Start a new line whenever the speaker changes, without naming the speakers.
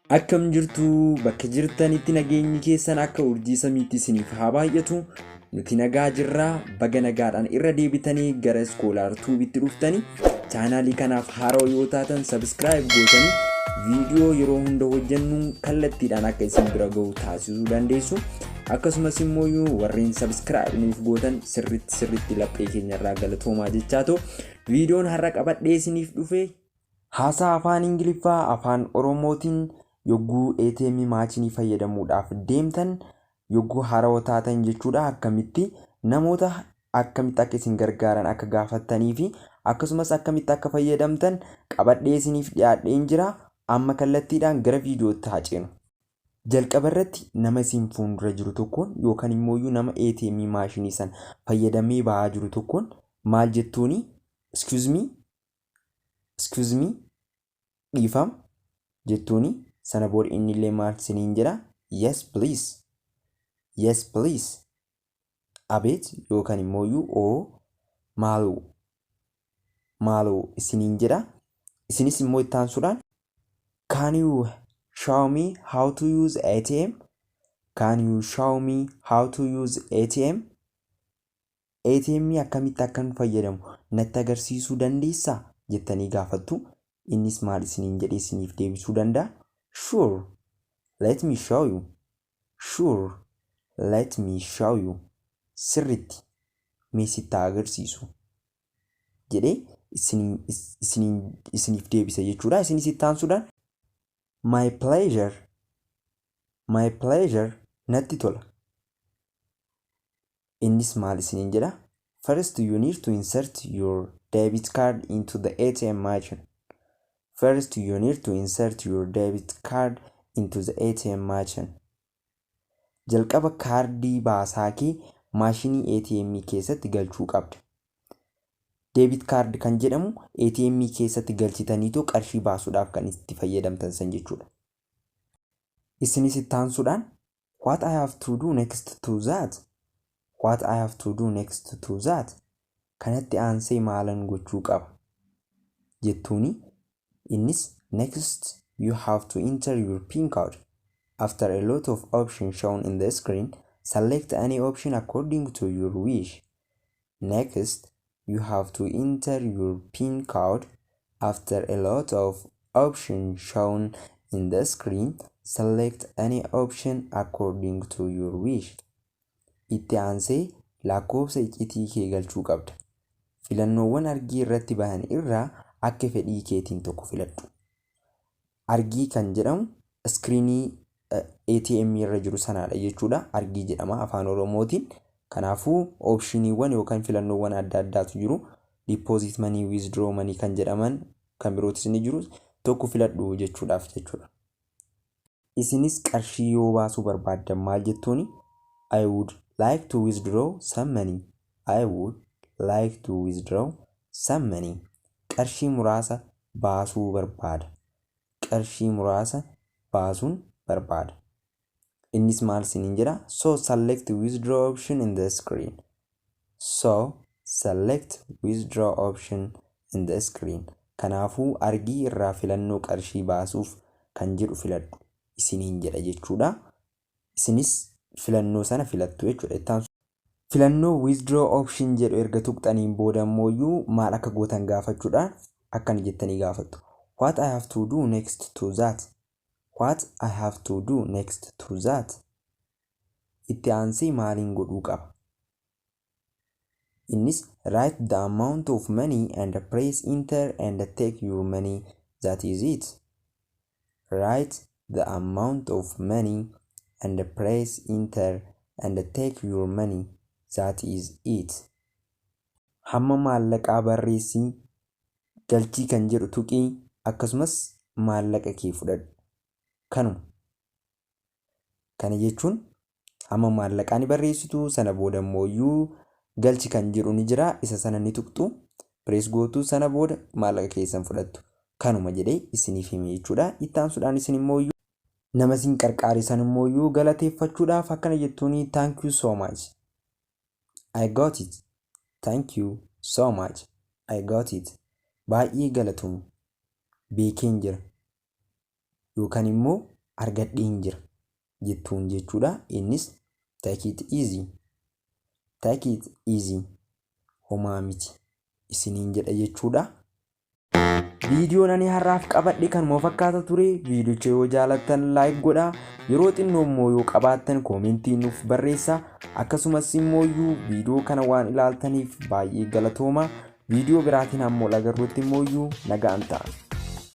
Akkam jirtu? Bakka jirtanitti nageenyi keessan akka urjii samiitti isiniif haa baay'atu. Nuti nagaa jirraa. Baga nagaadhaan irra deebitanii gara Scholar Tubeitti dhuftanii, chaanaalii kanaaf haarawaa yoo taatan subscribe gootanii viidiyoo yeroo hunda hojjennu kallattiidhaan akka isin bira gahu taasisuu dandeessu. Akkasumas immoo warreen subscribe nuuf gootan sirritti sirritti laphee keenyarraa galatoomaa jechaa ta'u, viidiyoon har'a qabadhee isiniif dhufe haasaa afaan Ingiliffaa afaan Oromootiin yogguu ATM maashinii fayyadamuudhaaf deemtan, yogguu haarawaa taatan jechuudha, akkamitti namoota akkamitti akka isin gargaaran akka gaafattanii fi akkasumas akkamitti akka fayyadamtan qabadhee isiniif dhiyaadheen jira. Amma kallattiidhaan gara viidiyootti haa ceenu. Jalqaba irratti nama isin fuuldura jiru tokkoon yookaan immoo nama ATM maashinii sana fayyadamee ba'aa jiru tokkoon maal jettuuni? "Excuse me, excuse me," dhiifama jettuuni. Sana booda inni illee maal isiniin jedha? "Yes please, yes please," abeet yookaan immoo oo maaloo maaloo isiniin jedha. Isinis immoo itti aansuudhaan "Can you show me how to use ATM? Can you show me how to use ATM?" ATM akkamitti akkan fayyadamu natti agarsiisuu dandeessaa jettanii gaafattu. Innis maal isiniin jedhee isiniif deebisuu danda'a? "Sure, let me show you. Sure, let me show you." Sirritti mee sitti haa agarsiisu jedhee isiniif deebisa jechuudha. Isinis itti aansuudhaan "My pleasure, my pleasure," natti tola. Innis maal isiniin jedha? "First you need to insert your debit card into the ATM machine. First you need to insert your debit card into the ATM machine." Jalqaba kaardii baasaa kee maashinii ATM keessatti galchuu qabda. Debit card kan jedhamu ATM keessatti galchitaniitoo qarshii baasuudhaaf kan itti fayyadamtan san jechuudha. Isinis itti aansuudhaan "What I have to do next to that? What I have to do next to that?" Kanatti aansee maalan gochuu qaba jettuuni. Innis "Next you have to enter your PIN code. After a lot of options shown in the screen, select any option according to your wish. Next you have to enter your PIN code. After a lot of options shown in the screen, select any option according to your wish." Itti aansee lakkoofsa iccitii kee galchuu qabda. Filannoowwan argii irratti bahan irraa akka fedhii keetiin tokko filadhu. Argii kan jedhamu iskiriinii ATM irra jiru sanaadha jechuudha. Argii jedhama afaan Oromootiin. Kanaafuu optioniiwwan yookaan filannoowwan adda addaatu jiru. Deposit money, withdraw money kan jedhaman kan birootis ni jiru. Tokko filadhu jechuudhaaf jechuudha. Isinis qarshii yoo baasuu barbaaddan maal jettuuni? "I would like to withdraw some money. I would like to withdraw some money." Qarshii muraasa baasuu barbaada. Qarshii muraasa baasuun barbaada. Innis maal isiniin jedha? "So select withdraw option in the screen. So select withdraw option in the screen." Kanaafuu argii irraa filannoo qarshii baasuuf kan jedhu filadhu isiniin jedha jechuudha. Isinis filannoo sana filattu jechuudha. Filannoo withdraw option jedhu erga tuqxaniin booda immoo maal akka gootan gaafachuudhaan akkana jettanii gaafattu. "What I have to do next to that? What I have to do next to that?" Itti aansee maaliin godhuu qaba? Innis "Write the amount of money and press enter and take your money. That is it. Write the amount of money and press enter and take your money. That is it." Hamma maallaqaa barreessii, galchii kan jedhu tuqii, akkasumas maallaqa kee fudhadhu. Kanuma. Kana jechuun hamma maallaqaa ni barreessitu, sana booda immoo galchi kan jedhu ni jira, isa sana ni tuqxu, press gootu, sana booda maallaqa keessan fudhattu. Kanuma jedhee isiniif hime jechuudha. Itti aansuudhaan isin immoo nama isin qarqaare san immoo galateeffachuudhaaf akkana jettuuni: "Thank you so much. I got it. Thank you so much. I got it." Baay'ee galatoomi. Beekeen jira. Yookaan immoo Argadheen jira jettuun jechuudha. Innis "Take it easy. Take it easy." Homaa miti isiniin jedha jechuudha. Viidiyoon ani har'aaf qabadhe kanuma fakkaata ture. Viidiyocha yoo jaalattan like godhaa. Yeroo xinnoo immoo yoo qabaattan koomentii nuuf barreessaa. Akkasumas immoo viidiyoo kana waan ilaaltaniif baay'ee galatooma. Viidiyoo biraatiin hamma wal agarruutti immoo nagaan ta'a.